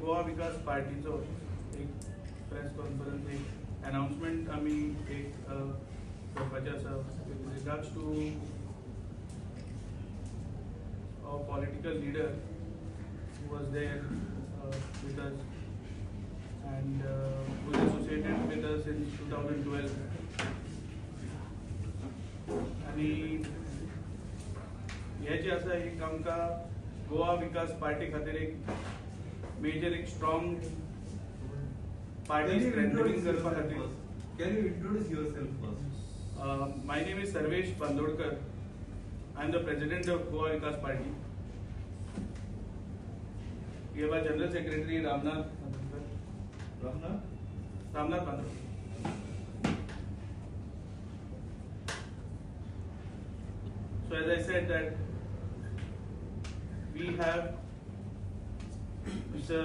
गोवा विकास पार्टीचो एक press conference, एक अनाउन्समेंट आमी एक करपाचें आसा with regards to a political leader who was there with us and who is associated with us since 2012. आनी हे जे आसा एक आमकां गोवा विकास पार्टी खातीर एक मेजर, एक स्ट्रॉंग पार्टी स्ट्रेंथनिंग करपा खातीर. Can you introduce yourself first? My name is Sarvesh Bandodkar. I am the president of Goa Vikas Party. We have our General Secretary Ramnath Bandodkar. Ramnath? Ramnath Bandodkar. So as I said that we have Mr.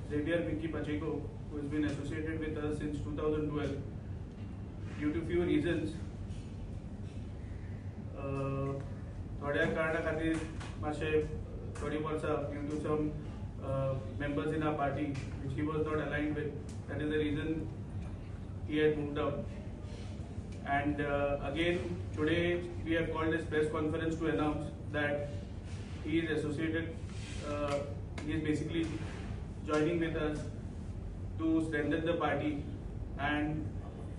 Xavier Mickky Pacheco, who has been associated with us since 2012. Due to few reasons, थोड्या कारणां खातीर मातशें थोडीं वर्सां due to some members in our party which he was not aligned with, that is the reason he had moved out. And again today we have called this press conference to announce that he is associated, he is basically joining with us to strengthen the party and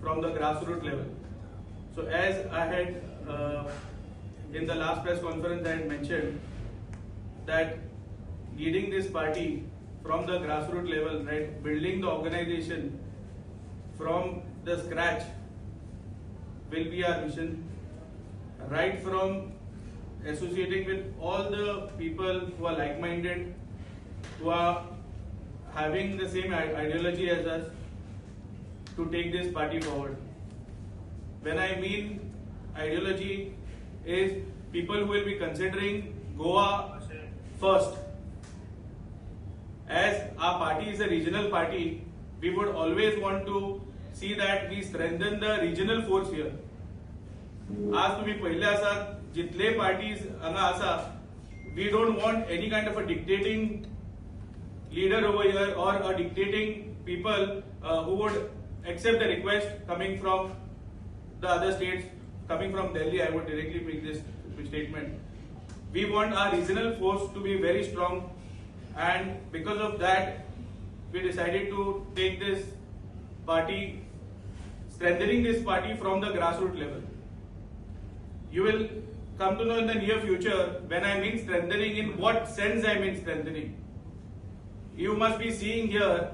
from the grassroots level. So as I had in the last press conference I had mentioned that leading this party from the grassroots level, right, building the organization from the scratch will be our mission, right from associating with all the people who are like-minded, who are having the same ideology as us, to take this party forward. When I mean ideology is people who will be considering Goa first. As our party is a regional party, we would always want to see that we strengthen the regional force here. आज तुम्ही पहिले आसात जितले parties हांगा आसा, we don't want any kind of a dictating leader over here or a dictating people who would accept the request coming from the other states, coming from Delhi. I would directly make this statement. We want our regional force to be very strong, and because of that we decided to take this party, strengthening this party from the grassroots level. You will come to know in the near future when I mean strengthening, in what sense I mean strengthening. You must be seeing here,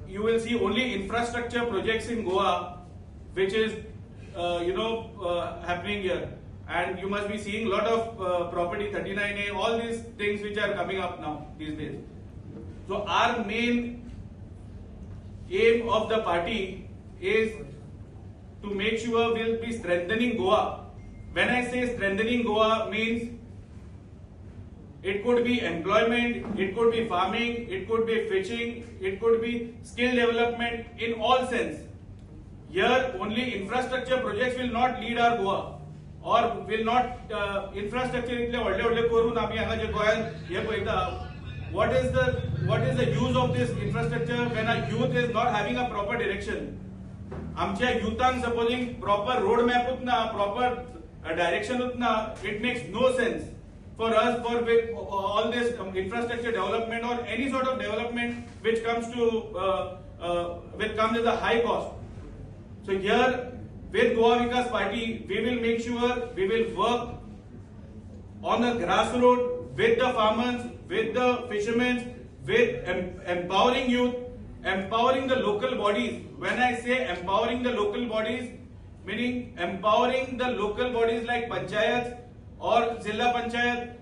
you will see only infrastructure projects in Goa which is happening here, and you must be seeing lot of property 39A, all these things which are coming up now these days. So our main aim of the party is to make sure we'll be strengthening Goa. When I say strengthening Goa means it could be employment, it could be farming, it could be fishing, it could be skill development in all sense. Here only infrastructure projects will not lead our Goa or will not infrastructure इतले व्हडले व्हडले करून आमी हांगा जे गोंयांत हे पळयता, what is the use of this infrastructure when our youth is not having a proper direction? आमच्या युथांक सपोजिंग प्रॉपर रोड मॅपूच ना, प्रॉपर डायरेक्शनूच ना, it makes no sense for us for all this infrastructure development or any sort of development which comes to which comes at a high cost. So here with Goa Vikas Party, we will make sure we will work on the grassroots with the farmers, with the fishermen, with empowering youth, empowering the local bodies. When I say empowering the local bodies, meaning empowering the local bodies like panchayats or Zilla Panchayat.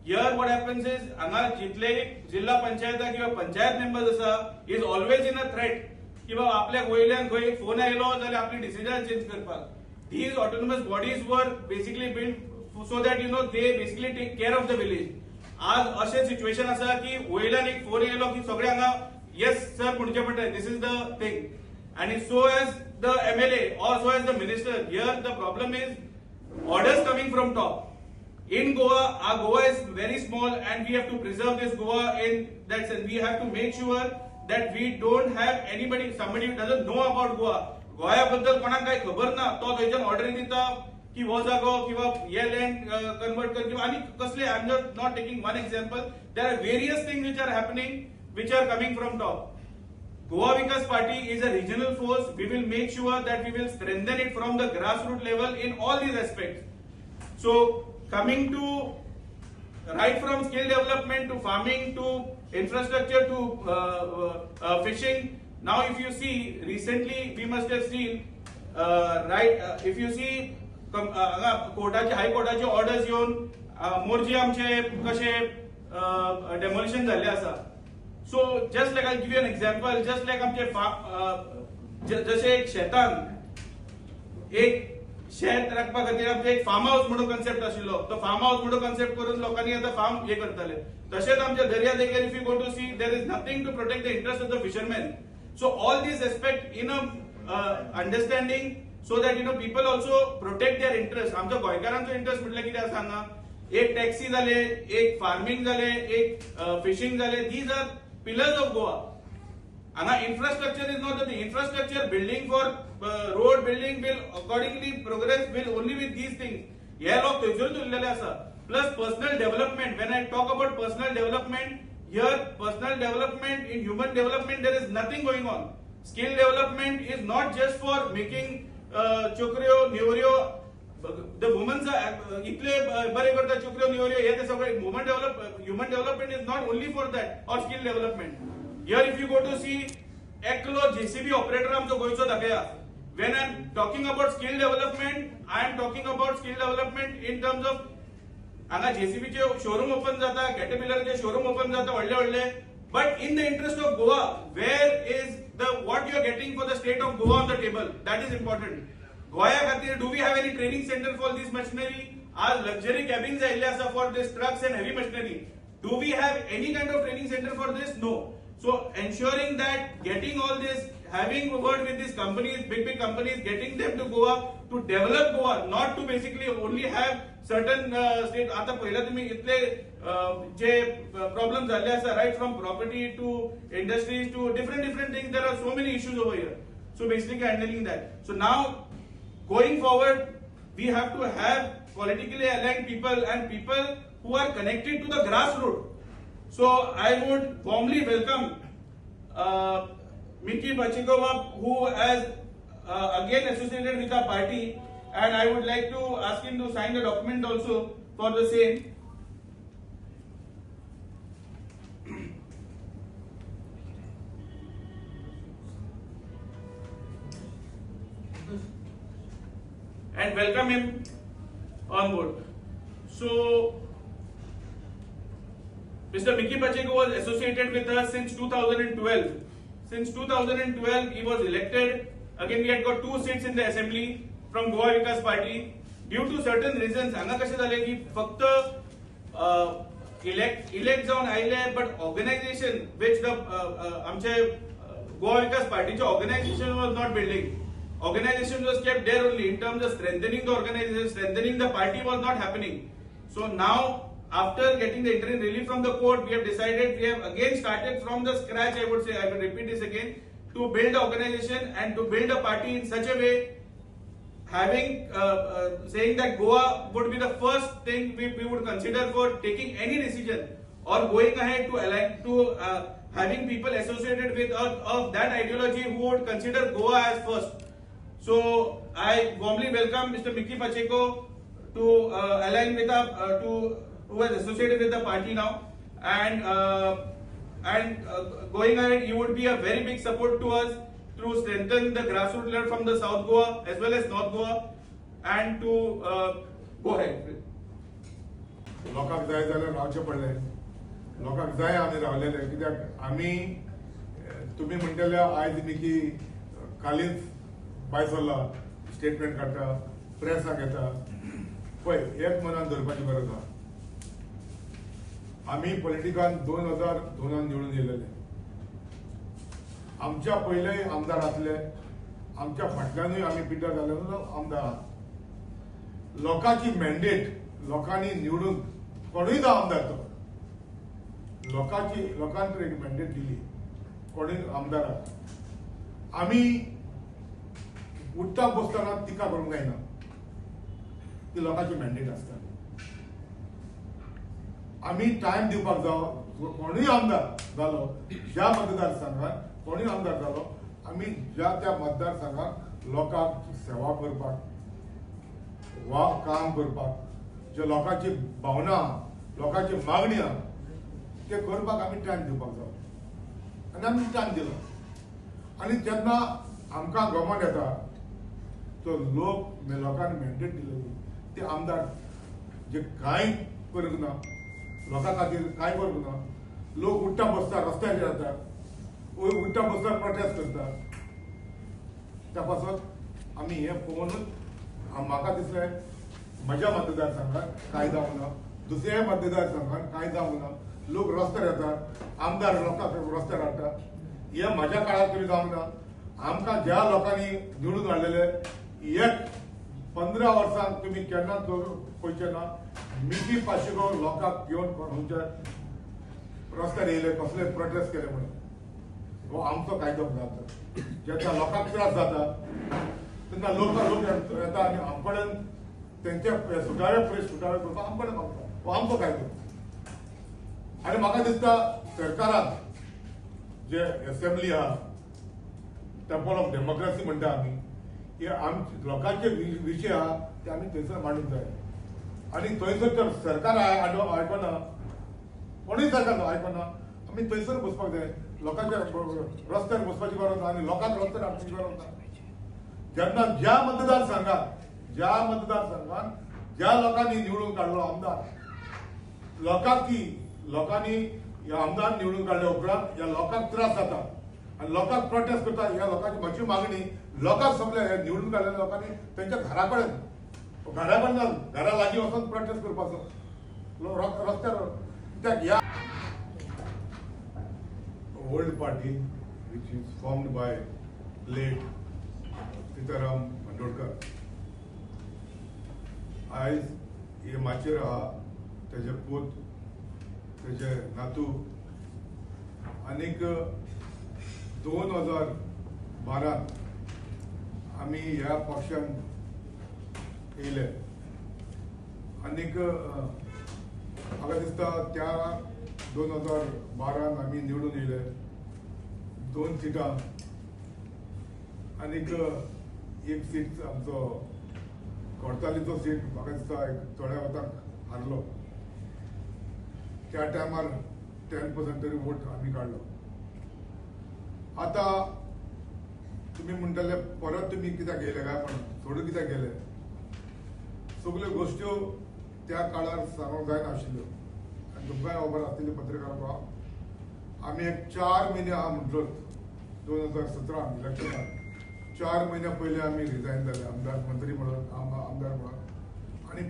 Here what happens is, हांगा जितले जिल्हा पंचायत किंवा panchayat members आसा is always in a threat की बाबा आपल्याक वयल्यान खंय फोन आयलो जाल्यार आपली डिसिजन चेंज करपाक. These autonomous bodies were basically built so that they basically take care of the village. आज अशें सिच्युएशन आसा की वयल्यान एक फोन येयलो की सगळे हांगा येस सर म्हणचें पडटा, this is the thing. आनी so as the MLA or so as the minister, here the problem is orders coming from top. In Goa, our Goa is very small and we have to preserve this Goa in that sense. We have to make sure that we don't have anybody, somebody who doesn't know about Goa. Goa बद्दल कोणाक काय खबर ना, तो थंयच्यान ऑर्डरी दिता की हो जागो किंवा हे लँड कन्वर्ट कर किंवा आनी कसले. I am not taking one example. There are various things which are happening which are coming from top. Goa Vikas Party is a regional force. We will make sure that we will strengthen it from the grassroots level in all these aspects. So coming to right from skill development to farming to infrastructure to fishing. Now if you see recently we must have seen right if you see कोर्टाचे high कोर्टाचे orders येवन मोरजी आमचे कशे demolition जाल्ले आसा. So just like I give you an example, just like आमचे जशे एक शेतान एक शेत राखपा खातीर आमचे एक फार्म हाऊस म्हणून कन्सेप्ट आशिल्लो, तो फार्म हाऊस म्हणून कन्सेप्ट करून लोकांनी आतां फार्म हे करताले. तशेंच आमच्या दर्या देगेर if you go to see there is nothing to protect the interest of the fishermen. So all these aspect in a understanding so that you know people also protect their interest. आमच्या गोंयकारांचो interest म्हटल्यार कितें आसा हांगा, एक taxi जाले, एक farming जाले, एक फिशींग जाले, these are pillars of Goa. हांगा infrastructure is not the thing. Infrastructure building for road building will accordingly progress will only with these things. हे लोक थंयसरूच उरलेले आसा. Plus personal development. When I talk about personal development, here personal development in human development there is nothing going on. Skill development is not just for making चोकऱ्यो नेवऱ्यो. The womens इतले बरे करता चोकऱ्यो नेवऱ्यो हे ते सगळे. Human development is not only for that or skill development. Here if you go to see एकलो जेसीबी ऑपरेटर आमचो गोंयचो दाखया. When I am talking about skill development, I am talking about skill development in terms of हांगा जेसीबीचे showroom open जाता, कॅटरपिलरचे showroom open जाता व्हडले व्हडले. But in the interest of Goa, where is the what you are getting for the state of Goa on the table? That is important. गोया खातीर do we have any training centre for this machinery? आज luxury cabins आयिल्ले आसा for this trucks and heavy machinery. Do we have any kind of training centre for this? No. So ensuring that getting all this, having a word with these companies, big companies, getting them to Goa to develop Goa, not to basically only have certain state. आता पहिला तुम्ही इतले जे problem जाल्ले आसा, right from property to industries to different things, there are so many issues over here. So basically handling that. So now going forward we have to have politically aligned people and people who are connected to the grassroots. So I would warmly welcome Mickky Pacheco, who has again associated with our party, and I would like to ask him to sign the document also for the same. And welcome him on board. So Mr. Mickky Pacheco was associated with us since 2012. Since 2012, he was elected. Again, we had got 2 seats in the assembly from Goa Vikas Party. Due to certain reasons, hanga kashe zale ki फक्त elect जावन आयले, but organization which the आमचे Goa Vikas Party organization was not building. Organization was kept there only. In terms of strengthening the organization, strengthening the party was not happening. So now, after getting the interim relief from the court, we have decided, we have again started from the scratch, I would say, I will repeat this again, to build the organization and to build a party in such a way, having saying that Goa would be the first thing we would consider for taking any decision or going ahead to align to having people associated with of that ideology who would consider Goa as first. So I warmly welcome Mr. Mickky Pacheco to align with our to who is associated with the party now, and going ahead, he would be a very big support to us to strengthen the grassroots level from the South Goa as well as North Goa, and to go ahead. लोकांक जाय जाल्यार रावचें पडलें, लोकांक जाय आमी रावलेले, कित्याक आमी तुमी म्हणटले आयज मिकी कालीच भायर सरला, स्टेटमेंट काडटा, प्रेसाक येता. पळय, एक मनान धरपाची गरज आसा. आमी पॉलिटिकान 2002 निवडून येयलेले, आमच्या पयलेय आमदार आसले, आमच्या फाटल्यानूय आमी पिटर जाल्ले आमदार आहात. लोकांची मॅन्डेट, लोकांनी निवडून कोणूय जावं आमदार तो लोकांची लोकांक एक मॅन्डेट दिली कोणूय आमदाराक आमी उठ्ठा बसतना टिका करूंक जायना, ती लोकांची मॅन्डेट आसता. आमी टायम दिवपाक जावो, कोणूय आमदार जालो ज्या मतदारसंघात कोणूय आमदार जालो आमी ज्या त्या मतदारसंघात लोकांक सेवा करपाक वा काम करपाक जे लोकांची भावना लोकांची मागणी आहा ते करपाक आमी टायम दिवपाक जावो आनी आमी टायम दिलो. आनी जेन्ना आमकां गमन येता तो लोक लोकांनी मॅन्डेट दिलेली ते आमदार जे कांय करूंक ना, लोकां खातीर कांय करूंक ना, लोक उठ्ठा बसता रस्त्याचेर येता, उठ्ठा बसता प्रोटेस्ट करता, त्या पासत आमी हें पळोवनूच म्हाका दिसलें म्हज्या मतदारसंघात कांय जावंक ना, दुसऱ्या मतदारसंघात कांय जावंक ना, लोक रस्त्यार येतात, आमदार लोकांक रस्त्यार हाडटा, हें म्हज्या काळार तरी जावंक ना. आमकां ज्या लोकांनी निवडून हाडलेले एक 15 वर्सांक तुमी केन्नाच पळयचे ना मिकी पाशिको लोकांक घेवन खंयच्या रस्त्यार येयले कसले प्रोटेस्ट केले म्हणून. हो आमचो कायदो जाता, जेन्ना लोकांक त्रास जाता तेन्ना लोक येता आनी आम कडेन तेंचे सुटावे पयशे सुटावे करपाक आम कडेन मागता, हो आमचो कायदो. आनी म्हाका दिसता सरकारान जे एसेंब्ली आहा टेम्पल ऑफ डेमोक्रेसी म्हणटा आमी, हे आमचे लोकांचे विशय आहा ते आमी थंयसर मांडूंक जाय. आनी थंयसर तर सरकार आयकना, कोणूय सरकार आयकना, आमी थंयसर बसपाक जाय, लोकांच्या रस्त्यार बसपाची गरज ना आनी लोकांक रस्त्यार हाडपाची गरज ना. जेन्ना ज्या मतदारसंघात ज्या लोकांनी निवडून काडलो आमदार, लोकांक ती लोकांनी आमदार निवडून काडल्या उपरांत ह्या लोकांक त्रास जाता आनी लोकांक प्रोटेस्ट करता, ह्या लोकांची म्हजी मागणी लोकांक सगळे हे निवडून काडलेल्या लोकांनी तेंच्या घरा कडेन घरा कडेन घरा लागीं वचून प्रोटेस्ट करपाचो रस्त्यार. कित्याक ह्या old party which is formed by late Sitaram Bandodkar आयज हे माचयेर आहा तेजे पूत तेजे नातू आनीक 2012 आमी ह्या पक्षान येयले आनीक म्हाका दिसता त्या 2012 आमी निवडून येयले 2 सिटां आनीक एक सीट आमचो कोडतालीचो सीट म्हाका दिसता एक थोड्या वताक हारलो, त्या टायमार 10% तरी वोट आमी काडलो. आतां तुमी म्हणटले परत तुमी कित्याक गेले काय म्हणून सोडून कित्याक गेले, सगल्यो गोश्ट्यो त्या काळार सांगूंक जायनाशिल्ल्यो आनी तुमकांय खबर आसतली पत्रकार, आमी एक 4 म्हयने आहा म्हटलोच 2017 इलेक्शनाक 4 म्हयन्या पयलीं आमी रिजायन जाले आमदार मंत्री म्हणून आमदार म्हणून आनी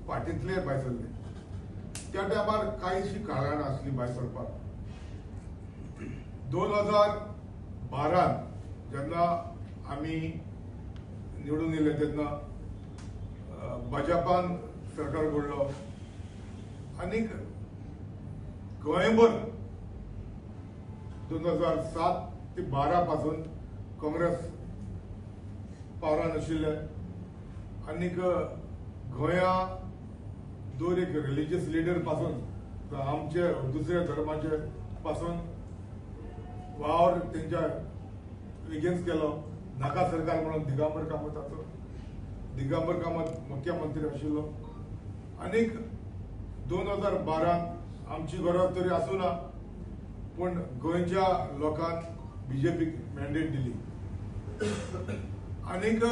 पार्टींतले भायर सरले. त्या टायमार कांयशी कारणां आसली भायर सरपाक. 2012 जेन्ना आमी निवडून येयले तेन्ना भाजपान सरकार घडलो आनीक गोंयभर 2007 ते 12 पासून काँग्रेस पावरान आशिल्ले आनीक गोंया दर एक रिलिजियस लिडर पासून आमचे दुसऱ्या धर्माचे पासून वावर तेंच्या एगेन्स्ट केलो. नाका सरकार म्हणून दिगंबर कामताचो, दिगंबर कामत मुख्यमंत्री आशिल्लो आनीक 2012 आमची गरज तरी आसूं ना पूण गोंयच्या लोकांक बीजेपीक मॅन्डेट दिली आनीक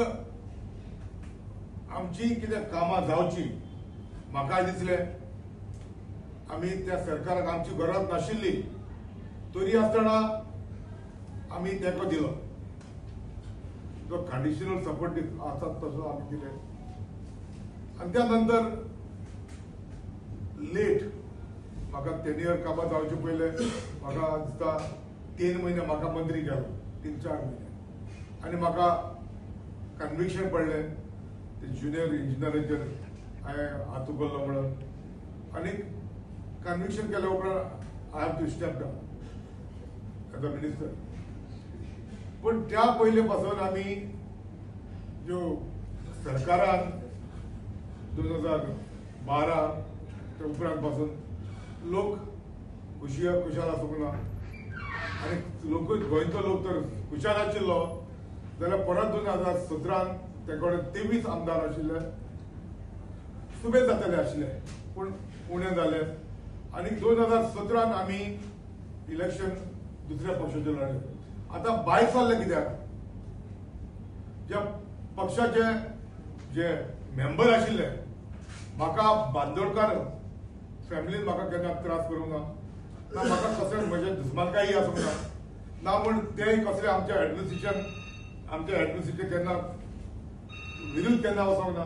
आमची कितें कामां जावची म्हाका दिसलें आमी त्या सरकाराक आमची गरज नाशिल्ली तरी आसतना आमी तेंको दिलो, जो कंडिशनल सपोर्ट आसा तसो आमी दिले. आनी त्या नंतर लेट म्हाका 10 इयर काबार जावचे पयले म्हाका दिसता 3 म्हयने म्हाका मंत्री केलो, 3-4 म्हयने, आनी म्हाका कन्विक्शन पडलें ते ज्युनियर इंजिनियराचेर हांवें हातू केल्लो म्हणून. आनी कन्विक्शन केल्या उपरांत I have to step down as a minister. पूण त्या पयले पासून आमी ज्यो सरकारान 2012 त्या उपरांत पासून लोक खुशाल आसूंक ना आनी लोकूय गोंयचो लोक तर खुशाल आशिल्लो जाल्यार परत 2017 ते कडेन 23 आमदार आशिल्ले, सुबेज जातले आशिल्ले पूण उणें जाले. आनी 2017 आमी इलेक्शन दुसऱ्या पक्षाचेर लढले. आतां भायर सरले कित्याक, ज्या पक्षाचे जे मेंबर आशिल्ले म्हाका बांदोडकार फॅमिलीन म्हाका केन्ना त्रास करूंक ना, ना म्हाका कसलें म्हजें दुस्मानकाय आसूंक ना, ना म्हूण ते कसलें आमच्या एडमिनिस्ट्रेशन केन्ना विरुद्ध केन्ना वचोंक ना.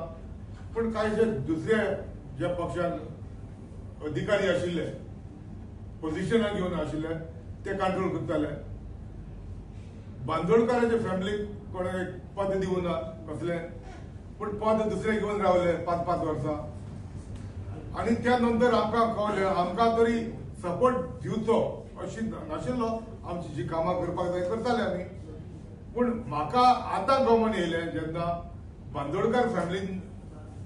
पूण कांय जे दुसरे ज्या पक्षान अधिकारी आशिल्ले पोजिशनाक घेवन आशिल्ले ते कंट्रोल करताले. बांदोडकाराच्या फॅमिलीक कोणें एक पद दिवंक ना कसलें, पूण पद दुसरें घेवन रावले 5-5 वर्सां. आनी त्या नंतर आमकां कळ्ळें आमकां तरी सपोर्ट दिवचो अशी नाशिल्लो, आमची जी कामां करपाक जाय करताले आमी. पूण म्हाका आतां गमन येयलें जेन्ना बांदोडकार फॅमिलीन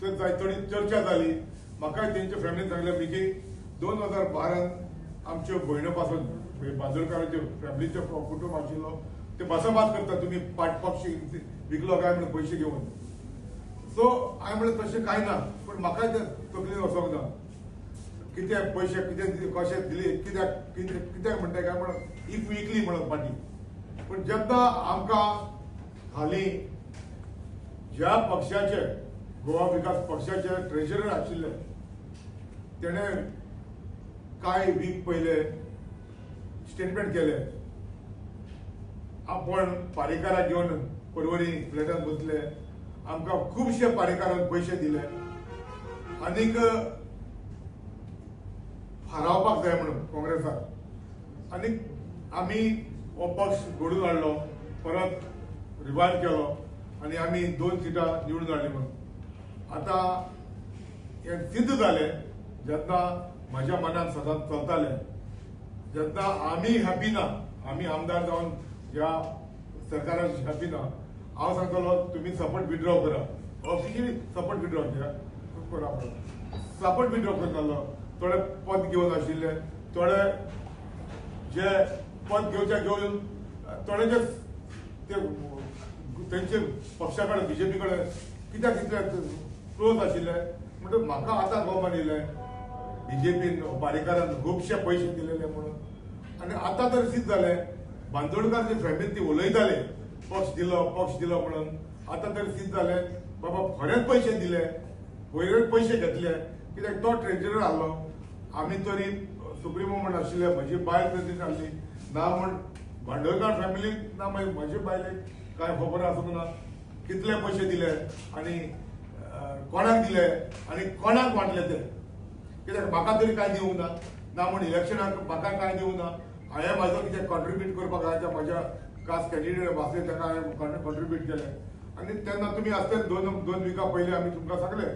थोडी चर्चा जाली, म्हाका तेंच्या फॅमिलीन सांगलें की 2012 आमच्यो भयणो पासून बांदोडकाराच्यो फॅमिलीचो कुटूंब आशिल्लो ते भासाभास करता तुमी पक्ष विकलो काय म्हणून पयशे घेवन. सो हांवें म्हणलें तशें कांय ना, पूण म्हाकाय तें तकलेन वचोंक ना कितें पयशे कितें कशें दिले कित्याक कित्याक म्हणटा काय म्हणून if विकली म्हणून पार्टी. पूण जेन्ना आमकां हालीं ज्या पक्षाचे गोवा विकास पक्षाचे ट्रेजरर आशिल्ले तेणें कांय वीक पयले स्टेटमेंट केले आपण पारेकाराक घेवन पर्वरी फ्लॅटान बसले, आमकां खुबशे पारेकारान पयशे दिले आनीक हारावपाक जाय म्हणून काँग्रेसाक. आनी आमी हो पक्ष घडून हाडलो, परत रिवायव केलो आनी आमी 2 सिटां निवडून हाडली म्हणून. आतां हें सिद्ध जालें जेन्ना म्हज्या मनान सदांच चलतालें जेन्ना आमी हॅपी ना, आमी आमदार जावन ह्या सरकाराक हॅपी ना, हांव सांगतलो तुमी सपोर्ट विड्रॉ करा, ऑफिशियली सपोर्ट विड्रॉ करा म्हणून. सपोर्ट विड्रॉ करतालो थोडे पद घेवन आशिल्ले, थोडे जे पद घेवच्या घेवन थोडे जे ते तेंचे पक्षा कडेन बीजेपी कडेन कित्याक कितले क्लोज आशिल्ले. म्हणटकच म्हाका आतां गमन येयलें बीजेपीन पारेकारान खुबशे पयशे दिलेले म्हणून. आनी आतां तर सिद्ध जालें बांदोडकार जे फॅमिली ती उलयताले पक्ष दिलो पक्ष दिलो म्हणून, आतां तर सिद्ध जालें बाबा खरेंच पयशे दिले, पयलेच पयशे घेतले कित्याक तो ट्रेजरर आहलो. आमी तरी सुप्रिमो म्हण आशिल्ले, म्हजी बायल प्रेसिडेंट आहली ना म्हण बांदोडकार फॅमिलीक ना मागीर म्हजे बायलेक कांय खबर आसूंक ना कितले पयशे दिले आनी कोणाक दिले आनी कोणाक वांटले ते, कित्याक म्हाका तरी कांय दिवंक ना, ना म्हण इलेक्शनाक म्हाका कांय दिवंक ना. हांवें म्हाजो कितें कॉन्ट्रिब्यूट करपाक जाय म्हज्या खास कॅन्डिडेट आसले ताका हांवें कॉन्ट्रिब्यूट केलें. आनी तेन्ना तुमी आसतले दोन विकां पयलीं आमी तुमकां सांगलें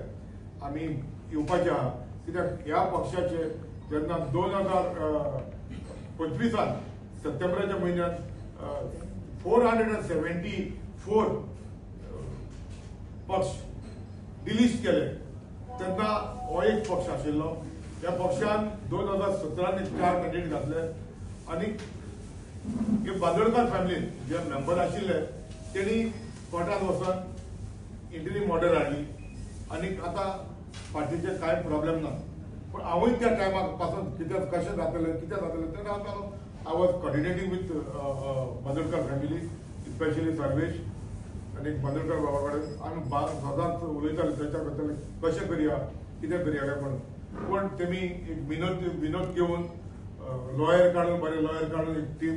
आमी येवपाचे आहा, कित्याक ह्या पक्षाचे जेन्ना 2025 सप्टेंबराच्या म्हयन्यात 474 पक्ष डिलीट केले तेन्ना हो एक पक्ष आशिल्लो. ह्या पक्षान 2017 4 कॅन्डिडेट घातले आनी हे बांदोडकार फॅमिलीन जे मेंबर आशिल्ले तेणी कोर्टान वचून इंटरीम ऑर्डर हाडली आनी आतां पार्टीचे कांय प्रॉब्लेम ना. पूण हांवूय त्या टायमाक पासून कितें कशें जातलें कितें जातलें तेन्ना हांव I was coordinating with Bandodkar family, specially Sarvesh आनी बांदोडकार बाबा कडेन आमी सदांच उलयताले, चर्चा करताले कशें करया कितें करया काय म्हणून. पूण तेमी एक विनोद घेवन लॉयर काडून, बरे लॉयर काडून, एक टीम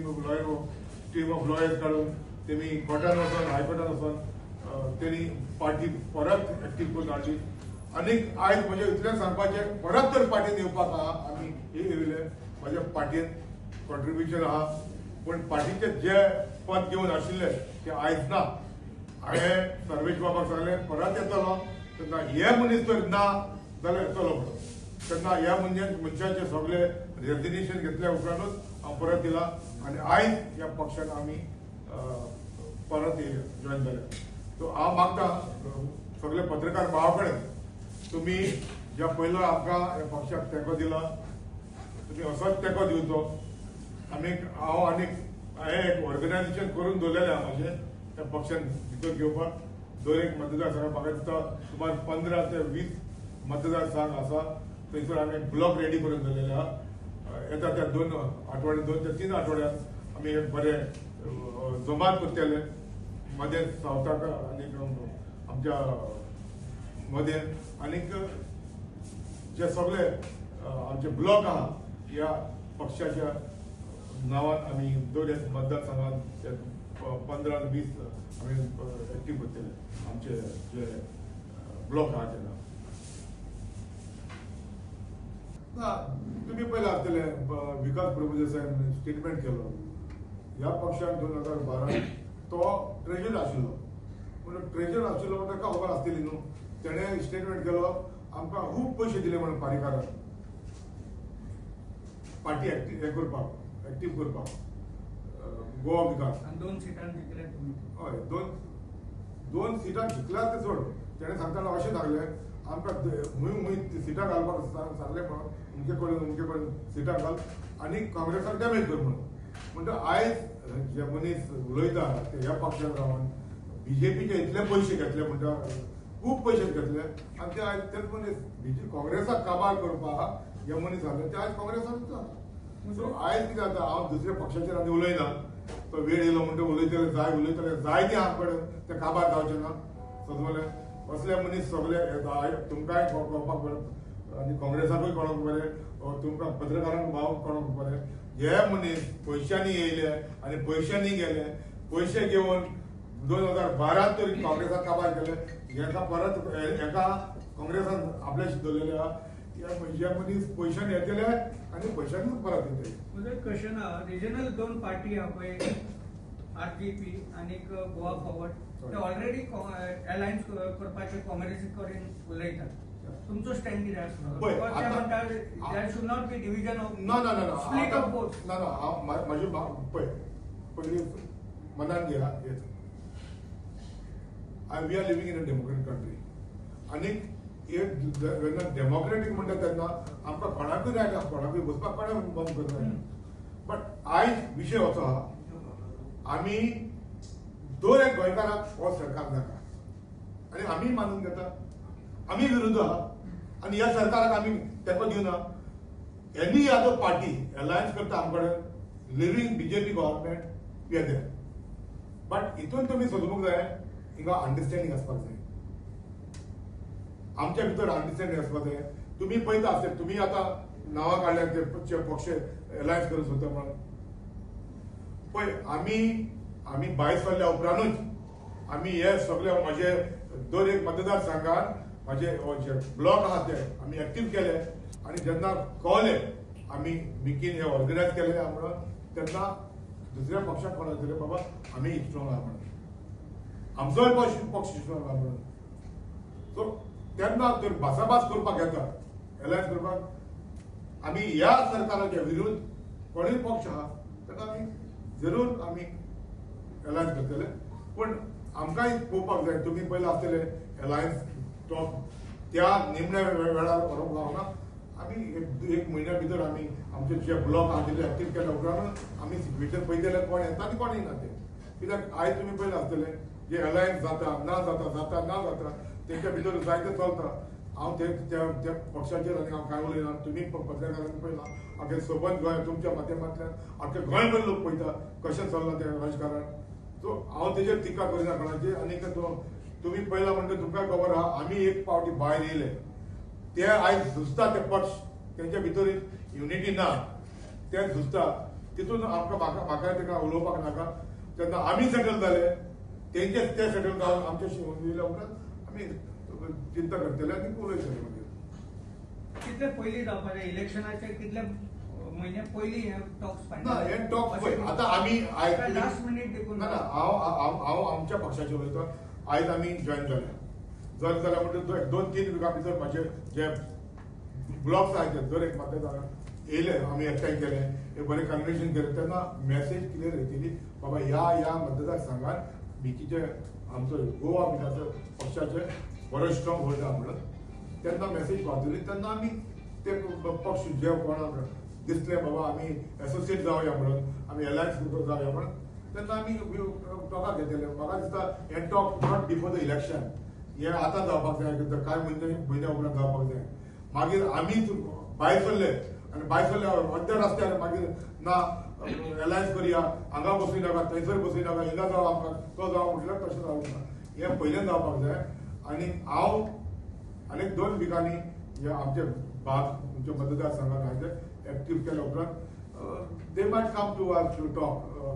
ऑफ लॉयर्स काडून तेमी कोर्टान वचोन हायकोर्टान वचोन तेणी पार्टी परत एक्टीव करून हाडली. आनीक आयज म्हजें इतलें सांगपाचें, परत तर पार्टीन येवपाक आहा आमी येयले, म्हज्या पार्टीन कॉन्ट्रिब्युशन आहा, पूण पार्टीचे जे पद घेवन आशिल्ले ते आयज ना. हांवें सर्वेश बाबाक सांगलें परत येतलो तेन्ना हे मनीस तर ना जाल्यार येतलो म्हणून तेन्ना ह्या मनशाचे सगळे रेजिग्नेशन घेतल्या उपरांतूच हांव परत दिला आनी आयज ह्या पक्षान आमी परत जॉयन जाले. सो हांव मागता सगळे पत्रकार भावा कडेन तुमी ज्या पयलो आमकां ह्या पक्षाक तेंको दिला तुमी असोच तेंको दिवचो. आमी हांव आनी हांवें एक ऑर्गनायझेशन करून दवरलेलें आहा म्हाजें त्या पक्षान भितर घेवपाक. दर एक मतदारसंघ म्हाका दिसता सुमार 15 ते 20 मतदारसंघ आसा थंयसर आमी ब्लॉक रेडी करून दवरलेले आहा. येता त्या 2 आठवड्यान 2 ते 3 आठवड्यान आमी एक बरें जमात करतले मदें सावथाक आनी आमच्या मदें आनीक जे सगळे आमचे ब्लॉक आहा ह्या पक्षाच्या नांवान आमी दर एक मतदारसंघात 15 ते 20 आमी एक्टीव करतले आमचे जे ब्लॉक आहा ते नांव. ना तुमी पयलें आसतले विकास प्रभुदेसायान स्टेटमेंट केलो ह्या पक्षान 2012 तो ट्रेजर आशिल्लो म्हणून ट्रेजर आशिल्लो म्हणून ताका खबर आसतली न्हू. तेणें स्टेटमेंट केलो आमकां खूब पयशे दिले म्हणून पारीकारान पार्टी एक्टीव हें करपाक एक्टीव करपाक गोवा विकास. 2 सिटां जिखले तुमी? हय 2 सिटां जिखल्यात ते सोड. तेणें सांगतना अशें सांगलें आमकां हुंय हुंय सिटां घालपाक सांगलें म्हणून अमके कडेन अमके कडेन सिटां घाल आनी काँग्रेसाक डॅमेज कर म्हणून. म्हणटा आयज जे मनीस उलयता ते ह्या पक्षान रावन बीजेपीचे इतले पयशे घेतले म्हणटा खूब पयशे घेतले आनी ते आयज तेच मनीस बीजे काँग्रेसाक काबार करपाक हे मनीस आसले ते आयज काँग्रेसाक आसा. सो आयज कितें जाता हांव दुसऱ्या पक्षाचेर आनी उलयना तो वेळ येयलो म्हणटा उलयतले जाय उलयतले जाय ते आमचे कडेन ते काबार जावचे ना. समजले असले मनीस सगळे तुमकांय कळपाक बरें आनी काँग्रेसाकूय कळोंक बरें तुमकां पत्रकारांक भाव कळोंक बरें. हे मनीस पयशांनी येयले आनी पयशांनी गेले पयशे घेवन 2012 तरी काँग्रेसाक काबार केले हेका परत हेका काँग्रेसान आपल्याशी दवरलेले आहा. हे मनीस पयशांनी येतले आनी पयशांनी परत येतले. म्हजो एक क्वेश्चन आहा रिजनल 2 पार्टी आहा पळय आरजीपी आनी गोवा फॉरवर्ड ते ऑलरेडी अलायन्स करपाचे काँग्रेसी कडेन उलयतात. तुमचो स्टँड कितें आसलो? There should not be division of ना ना ना स्प्लिट ऑफ वोट्स. ना ना हांव म्हजी पळय पयलीं मनान घेया we are living in a democratic country आनी एक जेन्ना डेमोक्रेटीक म्हणटा तेन्ना आमकां कोणाकूय रायट आसा कोणाकूय बसपाक कोणाक बंद करना. बट आयज विशय असो आहा आमी दर एक गोंयकाराक हो सरकार नाका आनी आमी मानून घेता आमी विरुद्ध आहा आनी ह्या सरकाराक आमी तेंको दिवना. एनी अदर पार्टी अलायन्स करता आमचे कडेन living BJP government we are there. But हितून तुमी समजूंक जाय हिंगा अंडरस्टँडींग आसपाक जाय आमच्या भितर अंडरस्टँडींग आसपाक जाय. तुमी पळयता आसतले तुमी आतां नांवां काडल्या ते पक्ष अलायन्स करूंक सोदता म्हणून. पळय आमी आमी भायर सरल्या उपरांतूच आमी हे सगळे म्हजे दर एक मतदारसंघान म्हाजे जे ब्लॉक आहा ते आमी एक्टीव केले आनी जेन्ना कळ्ळें आमी मिकीन हे ऑर्गनायज केले म्हणून तेन्ना दुसऱ्या पक्षाक कोणा दिलें बाबा आमी स्ट्रॉंग आहा म्हणून आमचोय पक्ष स्ट्रॉंग आहा म्हणून. सो तेन्ना तर भासाभास करपाक येता अलायन्स करपाक आमी ह्या सरकाराच्या विरुद्ध कोणूय पक्ष आहा ताका आमी जरूर आमी अलायन्स करतले. पूण आमकांय पळोवपाक जाय तुमी पयलें आसतले अलायन्स टॉक त्या निमण्या वेळार व्हरूंक गावना. आमी एक म्हयन्या भितर आमी आमचे जे ब्लॉक आहा ते एक्टीव केल्या उपरांत आमी भितर पळयतले कोण येता आनी कोण येना ते. कित्याक आयज तुमी पयलें आसतले जे अलायन्स जाता ना जाता जाता ना जाता तेंच्या भितर जायते चलता. हांव ते त्या पक्षाचेर आनी हांव कांय उलयना. तुमी पत्रकारांनी पळयलां आख्खे सोबत गोंय तुमच्या माध्यमांतल्यान आख्खे गोंयभर लोक पळयता कशें चल्लां तें राजकारण. सो हांव तेजेर टिका करिना कोणाची. आनी तुमी पळयलां म्हणटा तुमकां खबर आहा आमी एक पावटी भायर येयले ते आयज झुजता ते पक्ष तेंच्या भितर युनिटी ना ते झुजता तितून आमकां म्हाका ताका उलोवपाक नाका. तेन्ना आमी सेटल जाले तेंचे ते सेटल जावन आमचे येयल्या उपरांत आमी चिंता करतले आनी उलयतले मागीर. कितले पयलीं जावपाचें इलेक्शनाचे कितले म्हयने पयलीं हे टॉक्स ना हे टॉक्स पळय आतां आमी आयज लास्ट मिनीट देखून ना ना हांव हांव आमच्या पक्षाचेर उलयता. आयज आमी जॉयन जाले जर जाल्यार म्हणटा 2-3 विका भितर म्हाजे जे ब्लॉक्स आहात ते दर एक मतदारसंघात येयले आमी एकठांय केले, एक बरें कन्वेन्शन केलें तेन्ना मॅसेज क्लियर येतली बाबा ह्या ह्या मतदारसंघात मिकीचे आमचो गोवा विकास पक्षाचे बरो स्ट्रॉंग होल्ड आहा म्हणून तेन्ना मॅसेज पावतली. तेन्ना आमी ते पक्ष जे कोणाक दिसले बाबा आमी एसोसिएट जावया म्हणून, आमी एलायन्स जावया म्हणून, तेन्ना आमी टॉकाक घेतले. म्हाका दिसता हें talk not before the election, हें आतां जावपाक जाय, कांय म्हयन्या उपरांत जावपाक जाय. मागीर आमी भायर सरले आनी भायर सरले मध्य रस्त्यार मागीर ना एलायन्स करुया, हांगा बसूं नाका, थंयसर बसूं नाका, हिंगा जावं आमकां तो जावं म्हटल्यार तशें जावंक ना. हें पयलें जावपाक जाय. आनी हांव आनीक 2 विकांनी हे आमचे भाग आमच्या मतदारसंघात आहा ते एक्टीव केल्या उपरांत they might come to us to talk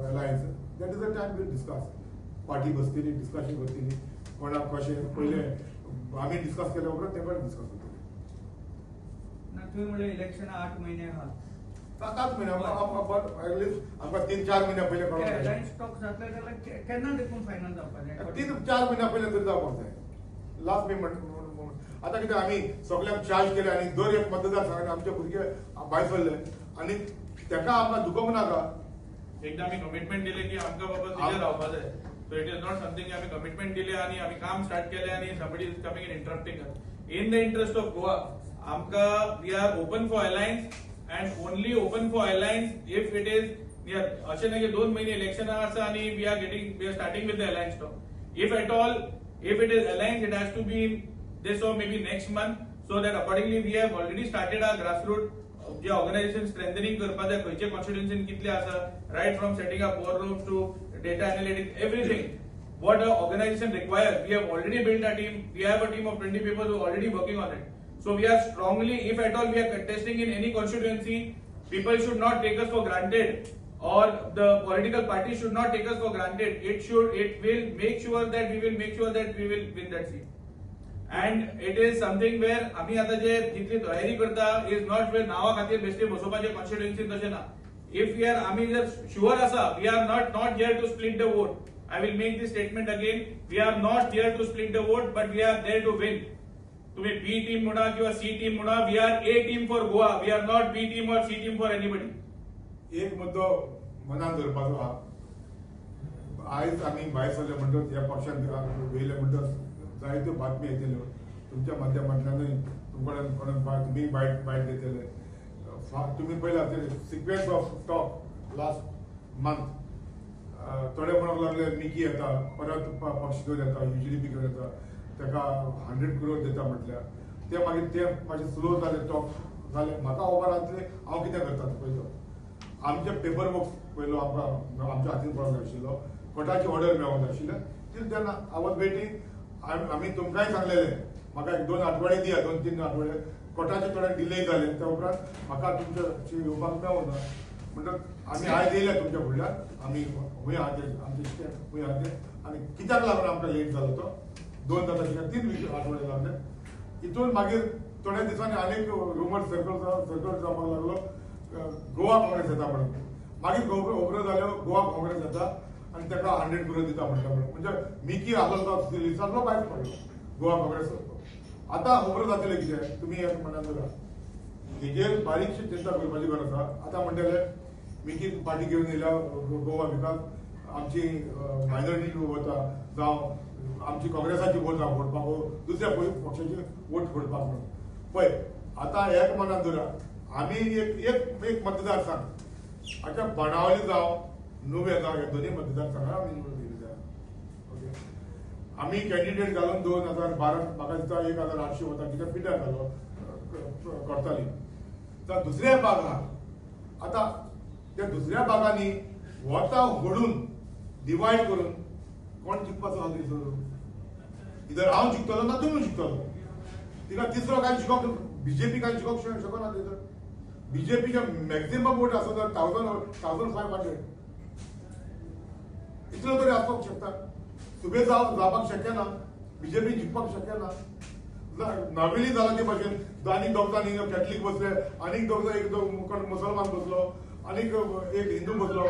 alliance. That is the time we'll discuss. Party बसतली, डिस्कशन करतली, कोणाक कशें पयलें आमी डिस्कस केल्या उपरांत ते पण डिस्कस करतले. ना तुवें म्हणलें इलेक्शन 8 म्हयने आहा, 7-8 म्हयने एटलिस्ट आमकां 3-4 म्हयन्या पयलें कळोंक जाय. एलायन्स टॉक जातले जाल्यार केन्ना देखून फायनल जावपाक जाय? 3-4 म्हयन्या पयलें तरी जावपाक जाय. लास्ट मी म्हणून आतां कितें आमी सगल्यांक चार्ज केले आनी दर एक मतदारसंघात आमचे भुरगे भायर सरले आनी तेका आमकां दुखोवंक नाका. एकदा आमी कमिटमेंट दिले की आमकां बाबा तुजेर रावपा जाय. So it is not something आमी कमिटमेंट दिले आनी आमी काम स्टार्ट केलें आनी somebody is coming and interrupting us. In the interest of Goa आमकां we are open for alliance and only open for alliance if it is अशें ना की 2 म्हयने इलेक्शनां आसा आनी we are starting with the alliance talk. If at all if it is alliance it has to be in this or maybe next month, so that accordingly we have already started our grassroots J organisation strengthening करपा जाय, खंयचे कॉन्स्टिट्युएन्सीन कितले आसा, right from setting up war rooms to data analytics, everything what a organisation requires. We have already built a team, we have a team of 20 people who already working on it. So we are strongly, if at all we are contesting in any constituency, people should not take us for granted or the political party should not take us for granted. It will make sure that we will make sure that we will win that seat. And it is something where आमी आतां जे जितली तयारी करता is not where नांवा खातीर बेश्टे बसोवपाचे कॉन्स्टिट्युएन्सीन तशें ना. If we are आमी जर शुअर आसा, we are not here to split the vote. I will make this statement again, we are not here to split the vote, but we are there to win. तुम्ही बी team म्हणा किंवा C team म्हणा, we are A team for Goa, we are not B team or C team for anybody. एक मुद्दो मनान धरपाचो आहा, आयज आमी भायर सरले म्हणटच ह्या पक्षान येयले म्हणटच जायत्यो बातमी येतल्यो तुमच्या माध्यमांतल्यानूय, तुमकडे कोण तुमी बायट घेतले. तुमी पयले आसतले sequence of talk last month. थोडे म्हणूंक लागले मिकी येता परत पक्ष घेवन येता, युजली बी घेवन येता, ताका 100 करोड दिता म्हटल्यार ते मागीर ते मातशें स्लो जाले, टॉक जाले. म्हाका खबर आसलें हांव कितें करता तें. पयलो आमचे पेपर वर्क पयलो आमकां आमच्या हातीन पडोंक जाय आशिल्लो, कोर्टाची ऑर्डर मेळोंक जाय आशिल्लें. तील तेन्ना I was waiting. आमी तुमकांय सांगलेलें म्हाका 1-2 आठवडे दिया, 2-3 आठवडे. कोर्टाचे थोडे डिले जाले त्या उपरांत म्हाका तुमचे येवपाक मेळोना. म्हणटच आमी आयज येयले तुमच्या फुडल्यान, आमी खंय आहा ते आमचे स्टेप खंय आहा ते आनी कित्याक लागून आमकां लेट जालो तो 2 जाता 3 आठवडे लागले. हितून मागीर थोड्या दिसांनी आनीक रुमर सर्कल जावपाक लागलो, गोवा काँग्रेस येता म्हणून. मागीर खबरो जाल्यो गोवा काँग्रेस येता आनी ताका 100 करोड दिता म्हणटा म्हणून. म्हणजे मिकी आसलो तो लिस्टांतलो भायर पडलो गोवा काँग्रेस. आतां खबरो जातले कितें तुमी एक मनान धरा, हेजेर बारीकशी चिंता करपाची गरज आसा. आतां म्हणटले मिकी पार्टी घेवन येयल्या गोवा विकास, आमची मायनॉरिटी वता जावं आमची काँग्रेसाची वोट फोडपाक, दुसऱ्या पक्षाची वोट फोडपाक म्हणून. पळय आतां एक मनान धरा, आमी एक एक मतदारसंघ आतां बाणावली जावं नुवें जावं, ह्या दोनूय मतदारसंघात आमी निवडून दिली जाय. ओके, आमी कॅन्डिडेट घालून 2012 म्हाका दिसता 1800 वता कितें पिड्ड्यार जालो करताली. तर दुसऱ्या भागाक आतां त्या दुसऱ्या भागांनी वोतां व्हडून डिवायड करून कोण जिखपाचो आहा थंयसर? इधर हांव जिखतलो ना तुमी जिखतलो, तिका तिसरो कांय जिखोंक बीजेपी कांय जिखोंक शकना. थंयसर बीजेपीचे मॅक्झिमम वोट आसत जाल्यार 1000, 1500 इतलो तरी आसपाक शकता. सुबे जावपाक शक्य ना, बीजेपी जिखपाक शक्य ना. नावेली जाला ते भाशेन आनीक दोग जाण कॅथलीक बसले, आनीक दोग जाण एक दोग मुसलमान बसलो, आनीक एक हिंदू बसलो.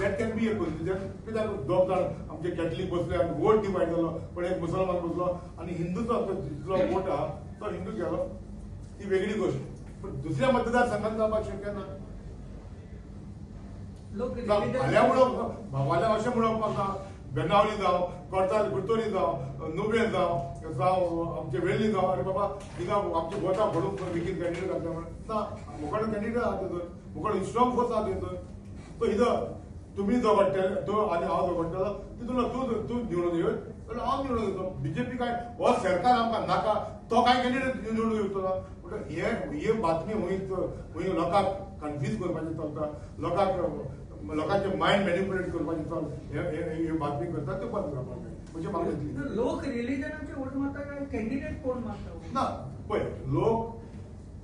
That can be a confusion. कित्याक दोग जाण आमचे कॅथलीक बसले आनी वोट डिवायड जालो, पण एक मुसलमान बसलो आनी हिंदूचो जितलो वोट आहा तो हिंदू गेलो, ती वेगळी गोष्ट. पण दुसऱ्या मतदारसंघात जावपाक शक्य ना. फाल्यां म्हणप फाल्यां अशें म्हणप म्हाका बेनावली जावं, कोर्ताल कुडतोरी जावं, नुवें जावं, जावं आमचे वेर्ली जावं, अरे बाबा हिंगा आमचे गोतां फोडूंक विकीन कॅन्डिडेट घातला म्हणून ना. मुखार कॅन्डिडेट आहा थंयसर, मुखार स्ट्रॉंग फोर्स आहा थंयसर. सो इधर तुम्ही झगडटले तो आनी हांव झगडटलो तितून तूं तूं निवडून येत जाल्यार हांव निवडून येतलो. बीजेपी काय हो सरकार आमकां नाका, तो काय कॅन्डिडेट निवडून येवचो ना. म्हणटा हे बातमी हुंय हुंय लोकांक कन्फ्यूज करपाचें चलता, लोकांक लोकांचे मायंड मॅनिपुलेट करपाचें चल हे बातमी करता त्यो बंद करपाक जाय म्हणजे म्हाका दिसता. लोक रिलिजनाचे वोट मारता काय कॅन्डिडेट कोण मारता ना? पळय लोक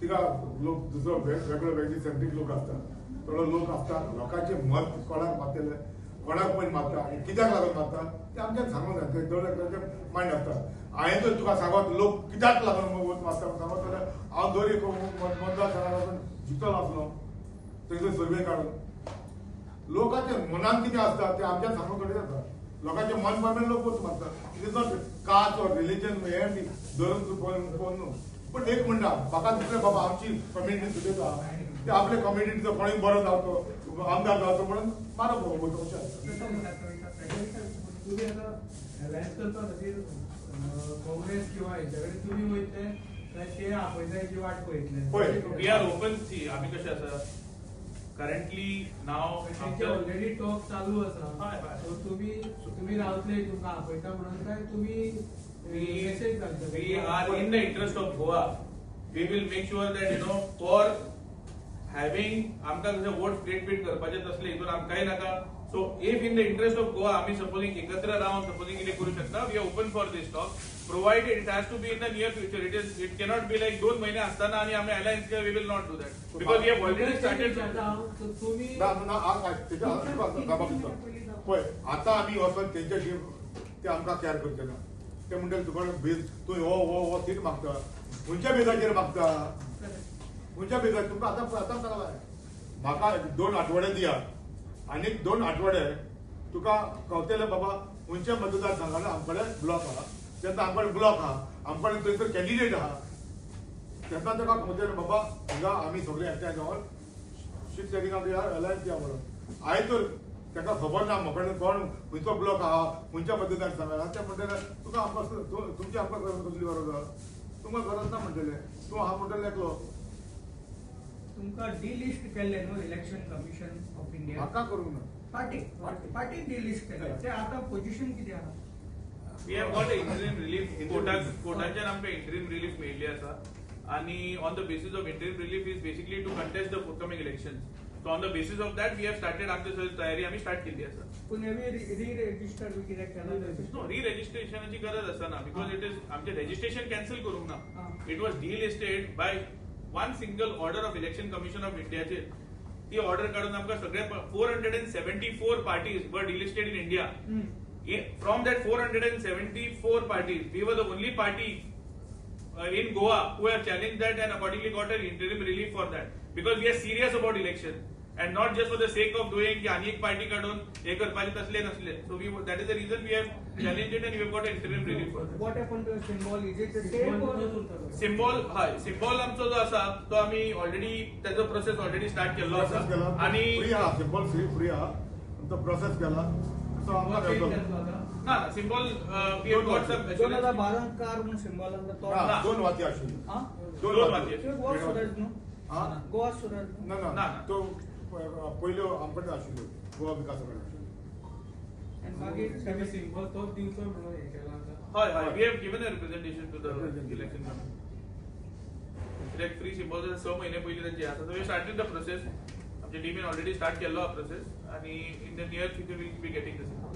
तिका लोक दुसरो वेगळो वेगळी सेंट्रीक लोक आसता, थोडो लोक आसता लोकांचे मत कोणाक मारतले, कोणाक पयलीं मारता आनी कित्याक लागून मारता तें आमच्यान सांगूंक जाय. ते दर एकल्याचें मायंड आसता. हांवें जर तुका सांगत लोक कित्याक लागून वोट मारता सांगत जाल्यार हांव दर एक मतदारसंघात वचून जिखतलो आसलो थंयसर सर्वे काडून. लोकांचे मनान कितें आसता तें आमच्यान सांगूंक थोडें जाता. लोकांचे मन प्रमाणे लोक वोट मारता. It is not caste or religion हें बी धरून तूं पळोवन न्हू. पण एक म्हणटा म्हाका दिसलें बाबा आमची कम्युनिटी सुद्दां ते आपले कम्युनिटीचो कोणूय बरो जावचो, आमदार जावचो म्हणून मारप अशें आसता. तुमी आतां अलायन्स करपा खातीर काँग्रेस किंवा हेच्या कडेन तुमी वयतले काय ते आपयताची वाट पळयतले? पळय we are open. सी आमी कशें आसा करंटली नाव तेंचे ऑलरेडी टॉक चालू आसा, सो तुमी तुमी रावतले तुमकां आपयता म्हणून काय तुमी message घालतले? We are in the interest of Goa. We will make sure that you know for having आमकां कशें वोट स्प्लीट बीट करपाचें तसलें हितून आमकांय नाका. So if in the interest of Goa आमी सपोजिंग एकत्र रावन सपोजिंग कितें करूं शकता, we are open for this talk, provided it has to be in the near future. It is it cannot be like 2 महिने असताना आणि आमी अलायन्स केलं, we will not do that because we have already started. तुमी पळय आतां आमी वचोन तेंच्याशी ते आमकां कॅर करचे ना. ते म्हणटले तुका बेज तूं हो हो हो सीट मागता, खंयच्या बेजाचेर मागता, खंयच्या बेजाचेर तुमकां आतां आतां सांगलां म्हाका 2 आठवडे दिया आनी 2 आठवडे तुका कळटलें बाबा खंयच्या मतदारसंघान आमचे कडेन ब्लॉक आहा, तेन्ना आमचे कडेन ब्लॉक आहा, आमचे कडेन थंयसर कॅन्डिडेट आहा, तेन्ना ताका कळटलें बाबा हिंगा आमी सगळे एकठांय जावन सीट सेटिंगाक अलायन्स दिया म्हणून. आयज तर ताका खबर ना म्हाका कोण खंयचो ब्लॉक आहा, खंयच्या मतदारसंघान आहा, ते म्हणटले तुका आमकां तुमची आमकां कसली गरज आहा, तुमकां गरज ना म्हणटले, तूं आहा म्हणटले एकलो. तुमकां डिलिस्ट केल्लें न्हू इलेक्शन कमिशन ऑफ इंडिया? म्हाका करूंक ना, पार्टी पार्टी डिलिस्ट केल्लें. ते आतां पोजिशन कितें आहा? We have got interim relief. कोर्टाच्यान आमकां इंटरीम रिलीफ मेळिल्ली आसा आनी on the basis of interim relief is basically to contest the forthcoming elections. So on the basis of that we have started आमचे सगळी तयारी आमी स्टार्ट केल्ली आसा. पूण री-रजिस्टर बी कित्याक केलां? नो, री-रजिस्ट्रेशनाची गरज आसना because it is आमचें रजिस्ट्रेशन कॅन्सल करूंक ना. It was delisted by one single order of Election Commission of इंडियाचेर. ती ऑर्डर काडून आमकां सगळे 474 parties were delisted in India. From that 474 parties we were the only party in Goa who have challenged that and accordingly got an interim relief for that because we are serious about election and not just for the sake of doing की आनी एक party काडून हे करपाचे तसले नसले. So we that is the reason we have challenged it and we have got an interim relief for that. What happened to the symbol? Is it the same or symbol? हय, symbol आमचो जो आसा तो आमी already ताजो process already start केल्लो आसा आनी फ्री आहा, सिम्बॉल फ्री आहा, तो प्रोसेस केला. सो आमकां ना ना symbol we have got some 2012 car म्हणून सिम्बॉल आसलो तो ना, 2 वाती आशिल्ल्यो, 2 वाती गोवा स्वराज न्हू, गोवा स्वराज ना ना तो पयल्यो आमकडे आशिल्ल्यो गोवा विकास कडेन आशिल्ल्यो. आनी मागीर सिम्बॉल तोच दिवचो म्हणून हें केलां. हय हय, we have given a representation to the election commission. कित्याक फ्री सिम्बॉल 6 महिने पयलीं तांचे आसा. So we started the process, आमच्या टिमीन ऑलरेडी स्टार्ट केल्लो हा प्रोसेस आनी in the near future will be getting the symbol.